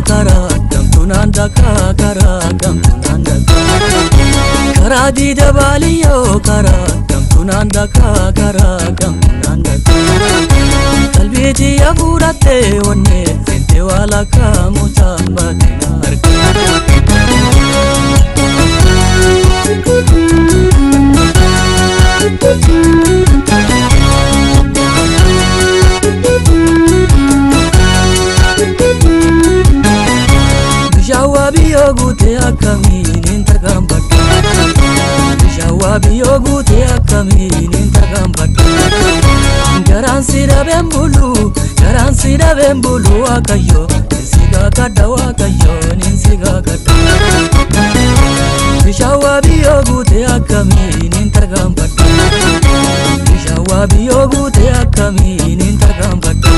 karaa kamtu naan dakaa karaa kamtu naan dakaa karaa diida baaliyyoo karaa kamtu naan dakaa karaa kamtu naan dakaa qalbii tiyya fuudhattee onnee seente walakkaa mucaan baate na harkaa. Bishaan waa biyyoo guutee akkamiin hin tarkaanfadhu? Bishaan waa biyyoo guutee akkamiin hin tarkaanfadhu? Garaan si dhabeen bulu, garaan si dhabeen bulu Waaqayyo, ninsi gaakadha Waaqayyo, ninsi gaakadha. Bishaan waa biyyoo guutee akkamiin hin tarkaanfadhu? Bishaan waa biyyoo guutee akkamiin hin tarkaanfadhu?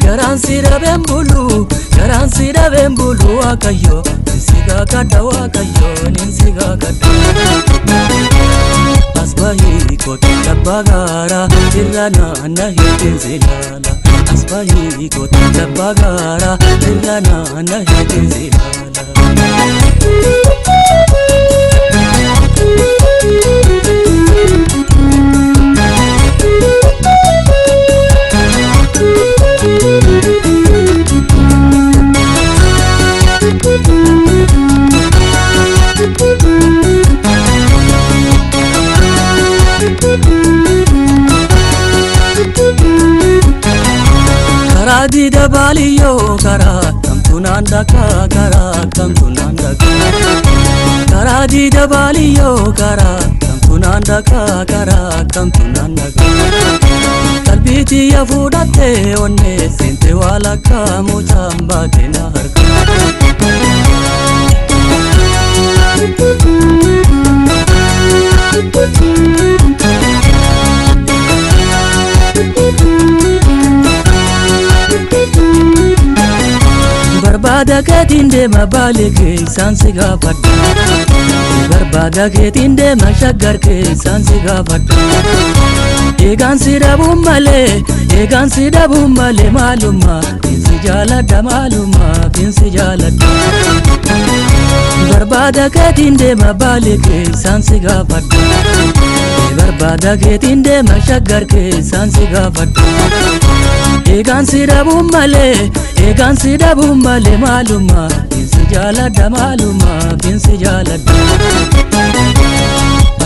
Garaan si dhabeen bulu, garaan si dhabeen bulu Waaqayyo, ninsi gaakadha Waaqayyo, ninsi gaakadha. As bahii kootu labbaa gaaraa irra naanna heddeen seelaala. As bahii kootu labbaa gaaraa irra naanna heddeen seelaala. Karaa diida baaliyyoo karaa kamtu naan dakaa karaa kamtu naan dakaa karaa diida baaliyyoo karaa kamtu naan dakaa karaa kamtu naan dakaa qalbii tiyya fuudhattee onnee seente walakkaa mucaan baate na harkaa. Barbaada keetiin deema baalee keessaan si gaafadha. Barbaada keetiin deema shaggar keessaan si gaafadha. Eegaan si dhabuun malee, eegaan si dhabuun malee maalummaa, finsi jaaladha maalummaa, finsi jaaladha. Barbaada keetiin deema baalee keessaan si gaafadha. Barbaada keetiin deema shaggar keessaan si gaafadha. Eegaan si dhabuun malee, eegaan si dhabuun malee maalummaa, finsi jaaladha maalummaa, finsi jaaladha.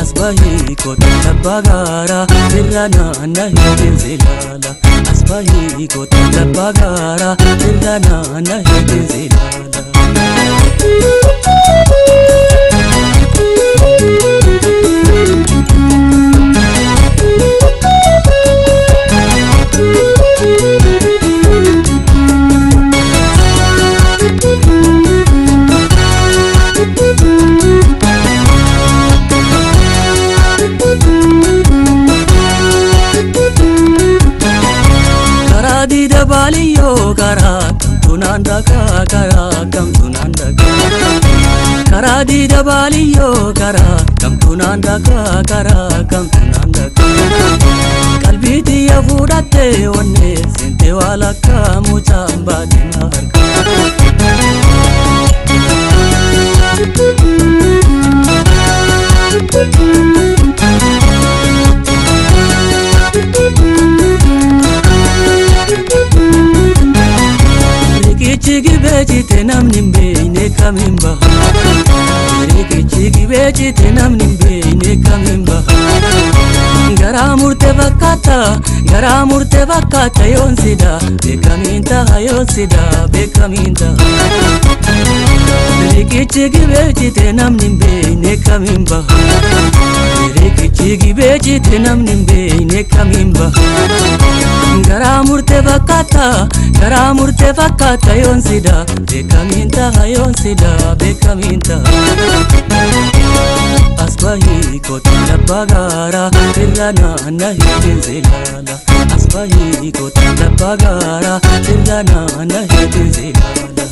As bahii kootu labbaa gaaraa irra naanna heddeen seelaala. As bahii kootu labbaa gaaraa irra naanna heddeen seelaala. Karaa diida baaliyyoo karaa kamtu naan dakaa karaa kamtu naan dakaa karaa diida baaliyyoo karaa kamtu naan dakaa karaa kamtu naan dakaa qalbii tiyya fuudhattee onnee seente walakkaa mucaan baate na harkaa. Riqichi gibee jite namni hin beekne kamiin baha? Riqichi gibee jite namni hin beekne kamiin baha? Garaa murtee fakkaata, garaa murtee fakkaata yoon sida, beekamiin taha yoon sida, beekamiin taha. Riqichi gibee jite namni hin beekne kamiin baha? Riqichi gibee jite namni hin beekne kamiin baha? Garaa murtee fakkaata, garaa murtee fakkaata yoon sida, beekamiin taha yoon sida, beekamiin taha. As bahii kootu labbaa gaaraa irra naanna heddeen seelaala. As bahii kootu labbaa gaaraa irra naanna heddeen seelaala.